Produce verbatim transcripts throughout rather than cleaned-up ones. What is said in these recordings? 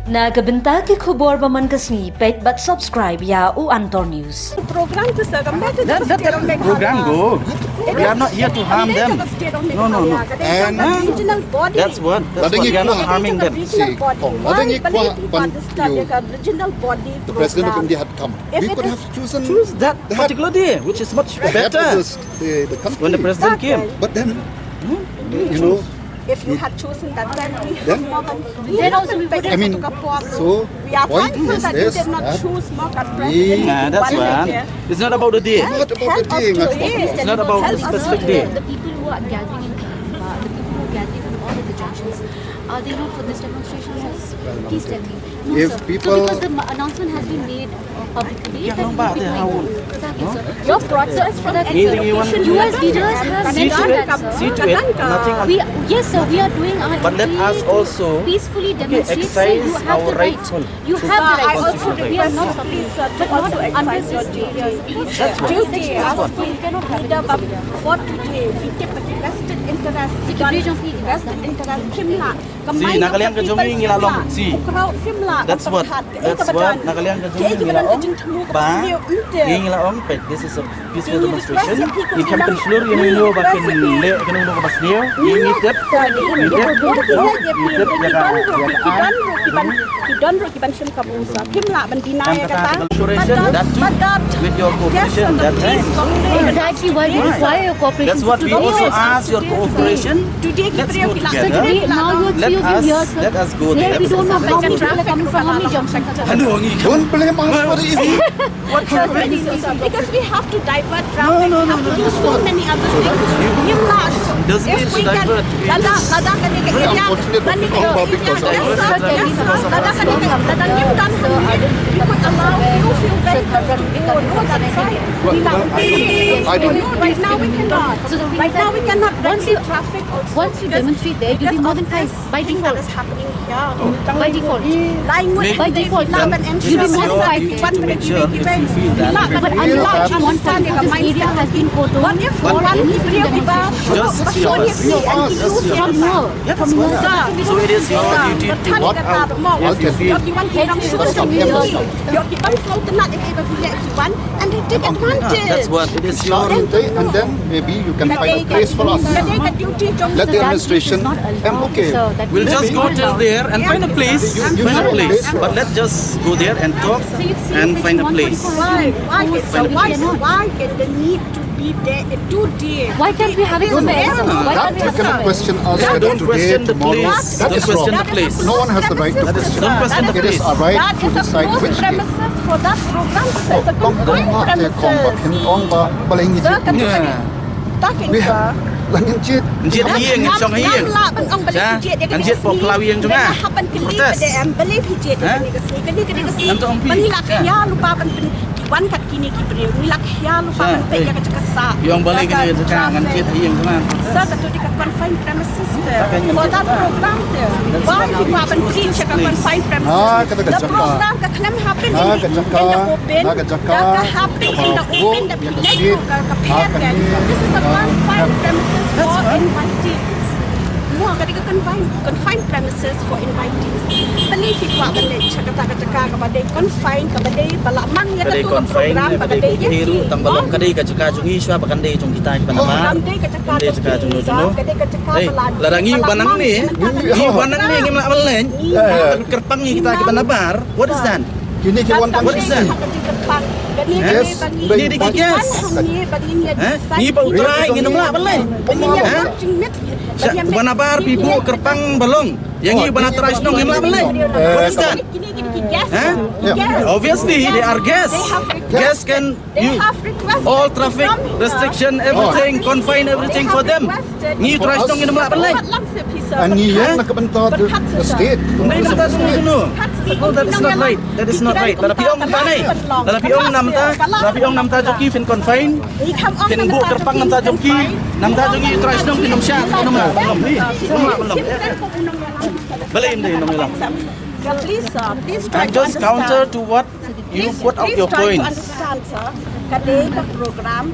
Na ka bynta ki khubor ba man ka sngi, peit bad subscribe ïa u Antor News. Program to circumvent the That, that, that program go. We are not here to harm them. No, no, no. And regional body. That's what, that's what. We are not harming them. See, oh, regional body. The President of India had come. We could have chosen choose that particular day, which is much better. The head of the country. When the president came. But then, you know, if you had chosen that time, we have more than, then also we would have took a problem. So we are thankful that you did not choose Mark as president. Yeah, that's why. It's not about the day. Not about the day. It's not about the specific day. The people who are gathering in Khandwa, the people who are gathering from all of the junctions, are they not for this demonstration also? Please tell me. No, if sir. So people because the ma- announcement has been made uh, publicly, then we will be going. Thank you, sir. Your process from execution. U S leaders have mentioned that, sir. See to it. Nothing. We, yes, sir, we are doing our duty to peacefully demonstrate, sir. You have the right. You have the right. We are not stopping you. But not under this area. Duty. You cannot have it. For today, we take the vested interest. Vested interest. Shim lah. Si, na ka liang ka jong ngi ngi la long, si. That's what, that's what, na ka liang ka jong ngi ngi la ong. Ba, ngi ngi la ong, peit, this is a peaceful demonstration. Ngi kham pynshlur ïa ngi ba kin leh kano kano kaba sniew. Ngi ngi tip, ngi tip, no, ngi tip ïa ka, ïa ka. Ki don ruh ki ban shim ka bor sa. Kim lah ban deny ïa kata. That too, with your cooperation, that time. Exactly why we require your cooperation. That's what we also ask your cooperation. Let's go together. Let us, let us go there. There we don't know how many people are coming from how many junctions. Don't blame us for the issue. What happened? Because we have to divert traffic. No, no, no, no, no. We have to do so many other things. If we can, lada, lada kane ka area, kane ka area, yes, sir, yes, sir. Lada kane ka, lada ngim don hangne, we could allow few, few vehicles to go north and south. We now, right now we cannot. Right now we cannot direct traffic also. Once you demonstrate there, you'll be more than fine. By default. By default. By default. You'll be more than fine. But unless you want to, this area has been cordoned for any sort of demonstration. Just show us. From who? From who? So it is your duty to what? Yes, you feel. Ïoh ki ban sngewtynnat ïa kiba ki leh ki wan, and they take advantage. That's what it is, your duty. And then maybe you can find a place for us. Let the administration, um, okay. We'll just go till there and find a place. Find a place. But let's just go there and talk and find a place. Why? Why? Why? Why get the need to be there today? Why can't we have it somewhere else? Why can't we have it somewhere else? That you cannot question us whether today, tomorrow. That is wrong. No one has the right to question. It is our right to decide which day. That is a closed premises for that program, sir. It's a confined premises. Sir, can you talking, sir? Lan jied. Jied ïing, shong ïing. Lan jied pok klaw ïing jong nga. Protest. Wan kat kine ki briew, ngi la khia lypa ban peit ïa ka jaka sah. Ïong balei kane ka jaka ngan jied ïing jong nga. Sa katu dei ka confined premises te. For that program te. Why ki kwah ban peit ïa ka confined premises? The program ka khlem happen in the open. Ka happen in the open, the pyllein, ka pher te. This is a confined premises for invitees. Mo, ka dei ka confined, confined premises for invitees. Balei phi kwah ban leit sha kata ka jaka kaba dei confined, kaba dei ba la mang ïa katu ka program, ba ka dei ïa ki. Tang ba long ka dei ka jaka jong ngi shuwa ba kan dei jong kita kiba nabar. Kam dei ka jaka jong ngi, ka dei ka jaka ba la. Lada ngi u ba nangne, ngi u ba nangne ngim lah ban leit. Kyrpang ïa kita kiba nabar. What is that? Kine ki wan tang shi. Kine ki guest. Ngi ba u trai ngin ym lah ban leit. Ba nabar phi buh kyrpang ba long. Ïa ngi ba na trai shnong ngim lah ban leit. What is that? Obviously they are guests. Guests can all traffic restriction, everything, confine everything for them. Ngi u trai shnong ngin ym lah ban leit. Ngi ïeng na ka bynta the state. Ngi na ka bynta jong. Oh, that is not right. That is not right. Lada phi ong na mynta ne. Lada phi ong na mynta, lada phi ong na mynta jong ki phin confine. Phin buh kyrpang na mynta jong ki. Na mynta jong ngi u trai shnong phin ym shah, phin ym lah ban long. Balei ym dei nongïalam? I'm just counter to what you put out your points. Please try to understand, sir. Ka dei ka program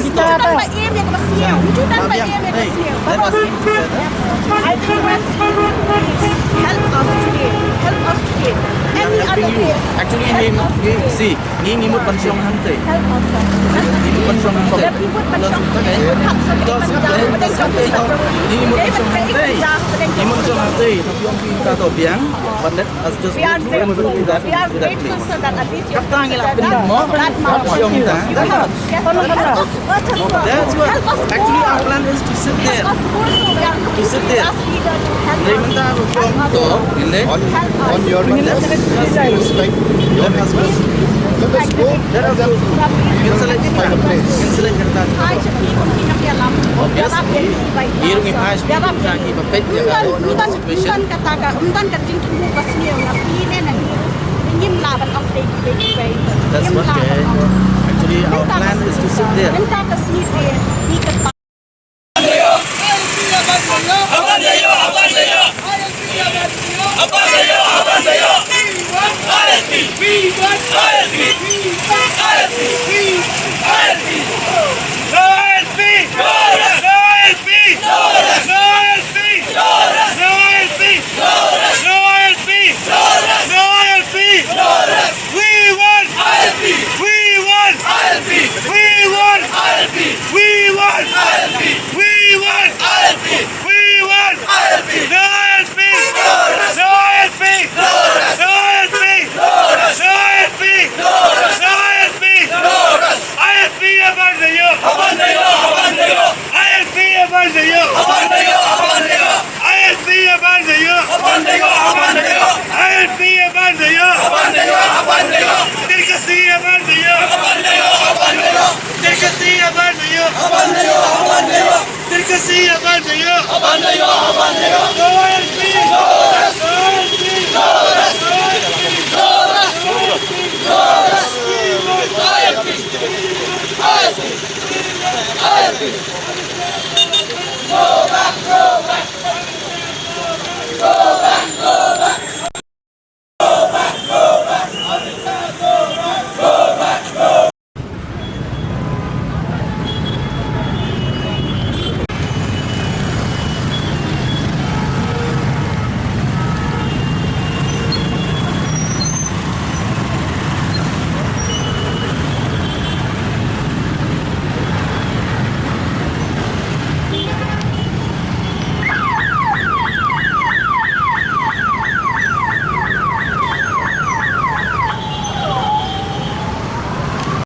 Ngi ju tang ba im ïa kaba sniew. Ngi ju tang ba im ïa kaba sniew. Let us be together. I request you, please, help us today. Help us today. Any other day. Actually, ngi, ngi, see, ngi, ngi mut ban shong hangtei. Help us, sir. Ngi mut ban shong hangtei. Ngi mut ban shong hangtei. Ngi mut ban shong hangtei. Ngi mut ban shong hangtei. Ngi mut ban shong hangtei. But let us just go through and go through that, that place. Kata ngi la pynmih mo. Shong ta. That's what. Actually, our plan is to sit there. To sit there. Dei mynta rukom to, ile. On, on your, let us go. Let us go. Let us go. Ngin sa leit, find a place. Ngin sa leit kata. Obviously. Ngi ruh ngi phai sha ki ba peit ïa ka situation. Kata ka, ym don ka jingkynmaw ba sniew na phi ne na ngi ruh. Ngim lah ban ong te ki te ki bai. That's okay. Actually, our plan is to sit there. Mynta ka sngi te, ngi ka